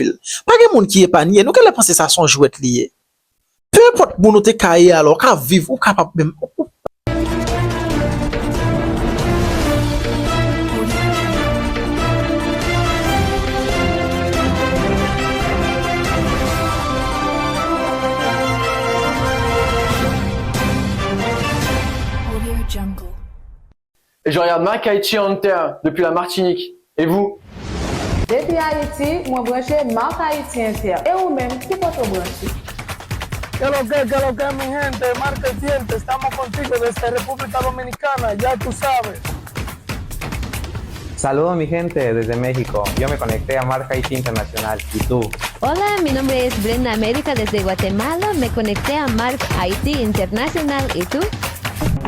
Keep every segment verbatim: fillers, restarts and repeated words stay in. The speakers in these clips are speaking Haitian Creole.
pil. Pa gen moun ki epanye. Nou genlè panse sa se yon jwèt li ye. Pe enpòt moun ou te ka ye a la, ou ka viv, ou kapab menm. Et je regarde Mike Haiti Hunter depuis la Martinique. Et vous ? Depi Ayiti, mwen branche Marc Haiti Inter. E ou menm, ki kote w branche? Galoke, galoke mi gente, Mark Tiente, estamos contigo desde República Dominicana, ya tú sabes. Saludos mi gente desde México, yo me conecté a Mark Haiti Internacional, ¿y tú? Hola, mi nombre es Brenda América desde Guatemala, me conecté a Mark Haiti Internacional, ¿y tú?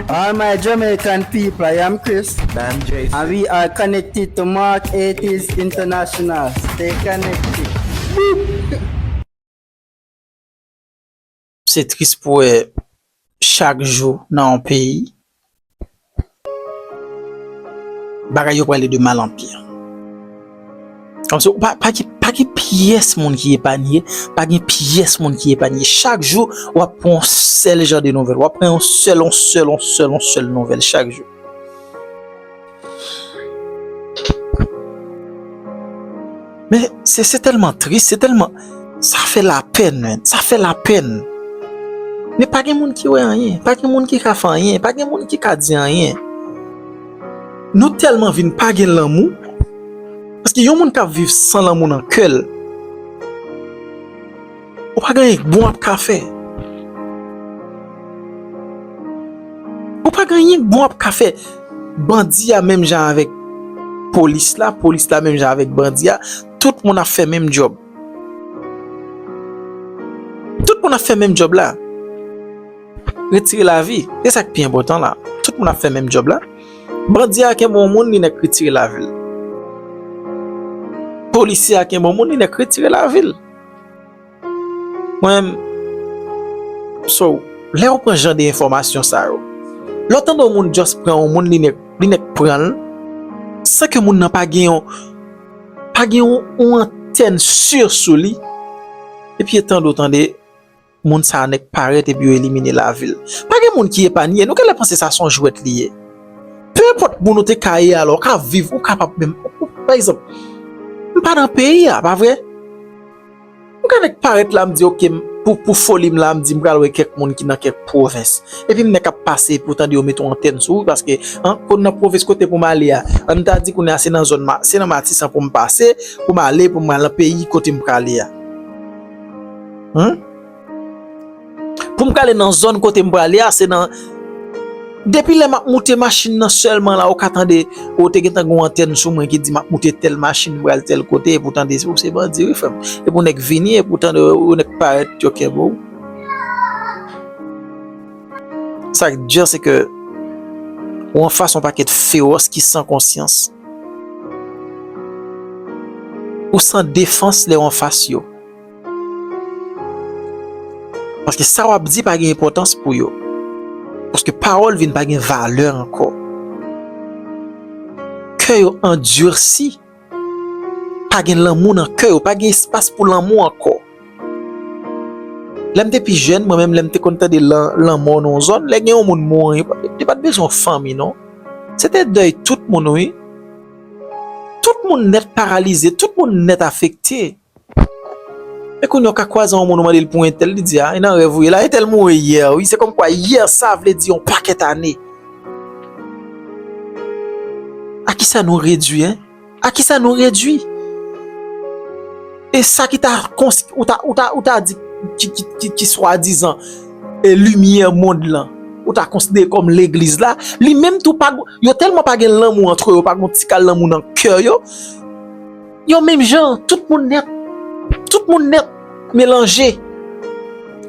All my Jamaican people, I am Chris. I'm Jason. And we are connected to Mark eighties International. Stay connected. Se tris pou wè chak jou nan yon peyi bagay yo prale de mal an pye. Kòmsi pa, pa, gen, pa gen pyès moun ki epanye, pa gen pyès moun ki epanye. Chak jou w ap pran yon sèl jan de nouvèl, w ap pran yon sèl, yon sèl, yon sèl, yon sèl nouvèl chak jou. Men se se tèlman tris, se tèlman, sa fè lapèn, men sa fè lapèn. Men pa gen moun ki wè anyen, pa gen moun ki ka fè anyen, pa gen moun ki ka di anyen. Nou tèlman vin pa gen lanmou, paske yon moun k ap viv san lanmou nan kè l, ou pa gen anyen k bon w ap ka fè. Ou pa gen anyen k bon w ap ka fè. Bandi a menm jan avèk polis la, polis la menm jan avèk bandi a, tout moun ap fè menm djòb. Tout moun ap fè menm djòb la. Retire lavi, se sa k pi enpòtan la. Tout moun ap fè menm djòb la. Bandi a kenbe yon moun, li nèk retire lavi l. Polisye a kenbe yon moun, li nèk retire lavi l. Mwen menm, so, lè ou pran jan de enfòmasyon sa yo, lè w tande yon moun just pran yon moun, li nèk, li nèk pran l, san ke moun nan pa gen yon, pa gen yon, yon antèn si sou li, epi e tande w tande, moun sa nèk parèt epi yo elimine lavi l. Pa gen moun ki epanye, nou genlè panse sa se yon jwèt li ye. Pe enpòt moun ou te ka ye a la, ou ka viv, ou kapab menm, ou, pa egzanp, m pa nan peyi a, pa vre? M ka nèk parèt la, m di, oke, m, pou, pou foli m la, m di, m pral wè kèk moun ki nan kèk pwovens. Epi m nèk ap pase, epi w tande yo mete yon antèn sou ou, paske, an, kon nan pwovens kote pou m ale a, ann ta di kounye a se nan zòn, se nan Matisan pou m pase, pou m ale, pou m al nan peyi kote m prale a. An? Pou m prale nan zòn kote m prale a, se nan. Depi lè m ap moute machin nan sèlman la, ou ka tande, ou te gentan gen yon antèn sou mwen ki di m ap moute tèl machin, m pral tèl kote, epi w tande, ou se bandi, wi, frè m. Epi w nèk vini, epi w tande, ou nèk parèt, yo kenbe w. Sa k di, se ke ou anfas yon pakèt fewòs ki san konsyans. Ou san defans lè w anfas yo. Paske sa w ap di pa gen enpòtans pou yo. Paske pawòl vin pa gen valè ankò. Kè yo andursi. Pa gen lanmou nan kè yo. Pa gen espas pou lanmou ankò. Lè m te pi jèn, mwen menm, lè m te konn tande lan, lanmò nan yon zòn, lè gen yon moun mouri, li pa t bezwen yon fanmi, non. Se te dèy tout moun, wi. Tout moun nèt paralize, tout moun nèt afekte. E kounye a w ka kwaze yon moun ou mande l pou entèl, li di, a, e nan rèv ou ye la, entèl mouri yè, wi, se kòmkwa yè sa vle di yon pakèt ane. A kisa nou redui, en? A kisa nou redui? E sa ki ta, ou ta, ou ta, ou ta di ki, ki, ki, ki swadizan e limyè mond lan, ou ta konsidere kòm legliz la, li menm tou pa, yo tèlman pa gen lanmou antre yo, pa gen ti kal lanmou nan kè yo, yo menm jan, tout moun nèt, tout moun nèt melanje.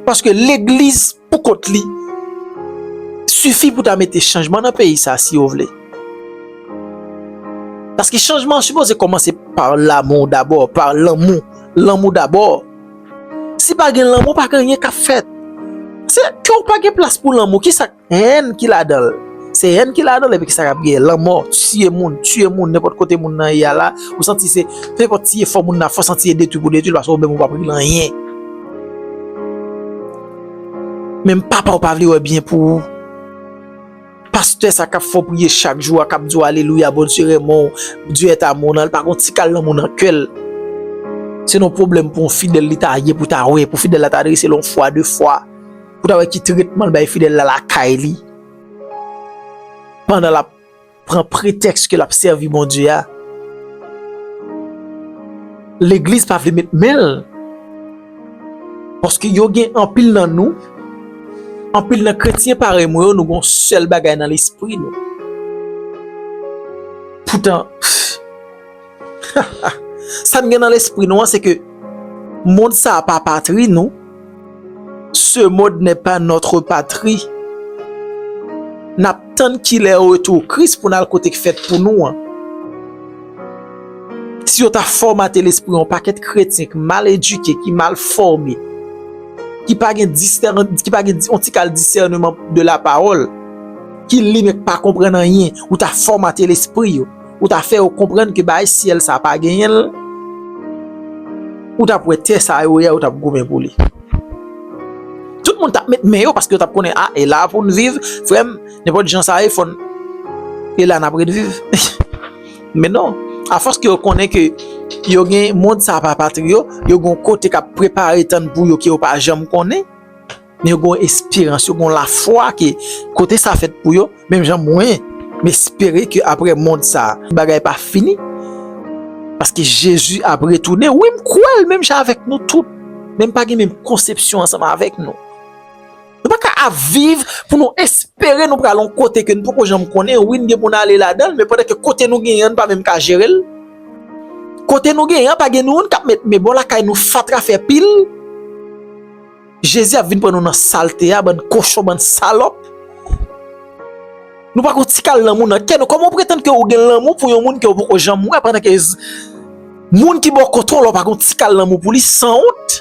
Paske legliz pou kont li sifi pou ta mete chanjman nan peyi sa si yo vle. Paske chanjman an sipoze kòmanse pa lanmou dabò, pa lanmou, lanmou dabò. Si pa gen lanmou, pa gen anyen k ap fèt. Se kè w pa gen plas pou lanmou, kisa k hèn ki ladan l? Se hèn ki ladan l, epi ki sa k ap gen? Lanmò, tiye moun, tiye moun, nenpòt kote moun nan ye a la, ou santi se, nenpòt ti efò moun nan fè, ou santi e detwi pou detwi l, paske ou menm ou p ap regle anyen. Menm papa w pa vle wè byen pou ou. Pastè sa k ap fè w priye chak jou a, k ap di w alelouya, Bondye renmen w, Dieu est amour nan, li pa gon ti kal lanmou nan kè l. Se yon pwoblèm pou yon fidèl li ta ye pou ta wè, pou fidèl la ta adrese l yon fwa, de fwa, pou ta wè ki tretman l bay fidèl la lakay li. Pandan l ap pran pretèks ke l ap sèvi Bondye a, legliz pa vle met men l. Paske yo gen anpil nan nou, anpil nan kretyen parèy mwen yo, nou gen yon sèl bagay nan lespri nou. Poutan, sa n gen nan lespri nou an, se ke mond sa a pa patri nou. Ce monde n'est pas notre patrie. N ap tann kilè retou Kris pou n al kote k fèt pou nou an. Si yo ta fòmate lespri yon pakèt kretyen ki mal edike, ki mal fòme, ki pa gen distè-, ki pa gen yon ti kal disèneman de la pawòl, ki li menm pa konprann anyen, ou ta fòmate lespri yo, ou ta fè yo konprann ke bagay syèl sa pa genyen l, ou t ap wè tè sa yo ye a, ou t ap goumen pou li. Tout moun t ap met men yo paske yo t ap konnen, a, e la pou n viv, frè m, nenpòt jan sa ye, fò n, e la n ap ret viv. Men non, afòs ke yo konnen ke yo gen mond sa pa patri yo, yo gen yon kote k ap prepare tann pou yo ke yo pa janm konnen. Men yo gen yon esperans, yo gen yon lafwa ke kote sa fèt pou yo, menm jan mwen, m espere ke apre mond sa, bagay pa fini. Paske Jezi ap retounen. Wi, m kwè l menm jan avèk nou tout. Men m pa gen menm konsepsyon ansanm avèk nou. Nou pa ka ap viv pou nou espere nou pral yon kote ke nou poko janm konnen. Wi, n gen pou n ale ladan l, men pandan ke kote nou genyen an, n pa menm ka jere l. Kote nou genyen an, pa gen nou youn k ap met men bò lakay nou fatra fè pil. Jezi ap vin pran nou nan salte a, bann kochon, bann salòp. Nou pa gon ti kal lanmou nan kè nou. Kòman w pretann ke ou gen lanmou pou yon moun ke w poko janm wè pandan ke z-, moun ki bò kote w la, w pa gon ti kal lanmou pou li, sanwont?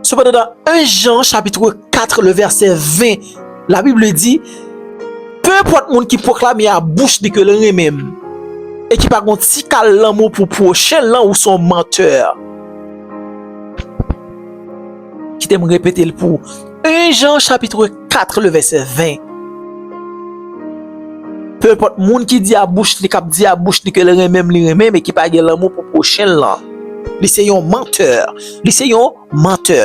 Sepandan, dans un Jean chapitre quatre, le verset vingt, la Bible dit, peu importe moun ki pwoklame a bouch li ke l renmen m, e ki pa gon ti kal lanmou pou pwochen l lan, ou se yon mantè. Kite m repete l pou ou. Un Jean chapitre quatre, le verset vingt. Peu importe moun ki di a bouch li, k ap di a bouch li ke l renmen m, li renmen m, e ki pa gen lanmou pou pwochen l lan, li se yon mantè. Li se yon mantè.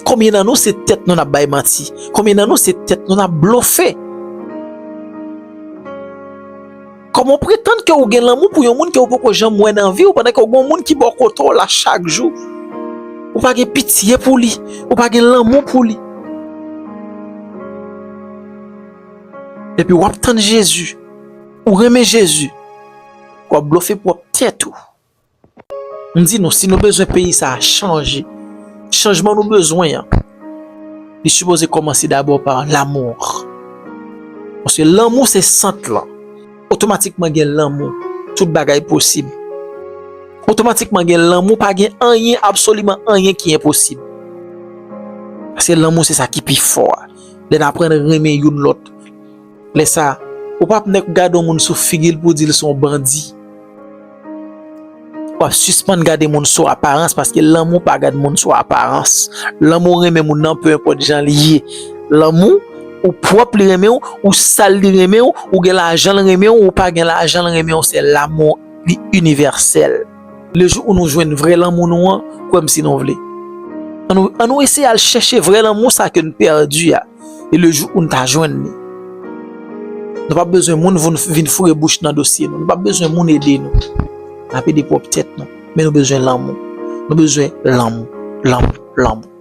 Konbyen nan nou se tèt nou n ap bay manti? Konbyen nan nou se tèt nou n ap blofe? Kòman w pretann ke w gen lanmou pou yon moun ke w poko janm wè nan vi w, pandan ke w gen yon moun ki bò kote w la chak jou? Ou pa gen pitye pou li, ou pa gen lanmou pou li. Epi w ap tann Jezi, ou renmen Jezi, w ap blofe pwòp tèt ou. M di nou, si nou bezwen peyi sa a chanje, chanjman nou bezwen an, li sipoze kòmanse dabò pa lanmou. Paske lanmou se sant lan. Otomatikman gen lanmou, tout bagay posib. Otomatikman gen lanmou, pa gen anyen, absoliman anyen ki enposib. Paske lanmou se sa ki pi fò a. Lè n aprann renmen youn lòt, lè sa, ou p ap nèk gade yon moun sou figi l pou w di l se yon bandi. W ap sispann gade moun sou aparans, paske lanmou pa gade moun sou aparans. Lanmou renmen moun nan, pe enpòt jan li ye. Lanmou, ou pwòp li renmen w, ou sal li renmen w, ou gen lajan l renmen w, ou pa gen lajan l renmen w, se lanmou li inivèsèl. Le jou où nou jwenn vrè lanmou nou an, kwè m si nou vle. Ann nou, ann nou eseye al chèche vrè lanmou sa ke n pèdi a. E le jou où n ta jwenn li. Nou p ap bezwen moun vin, vin foure bouch nan dosye nou. Nou p ap bezwen moun ede nou. N ap ede pwòp tèt nou. Men nou bezwen lanmou. Nou bezwen lanmou. Lanmou. Lanmou.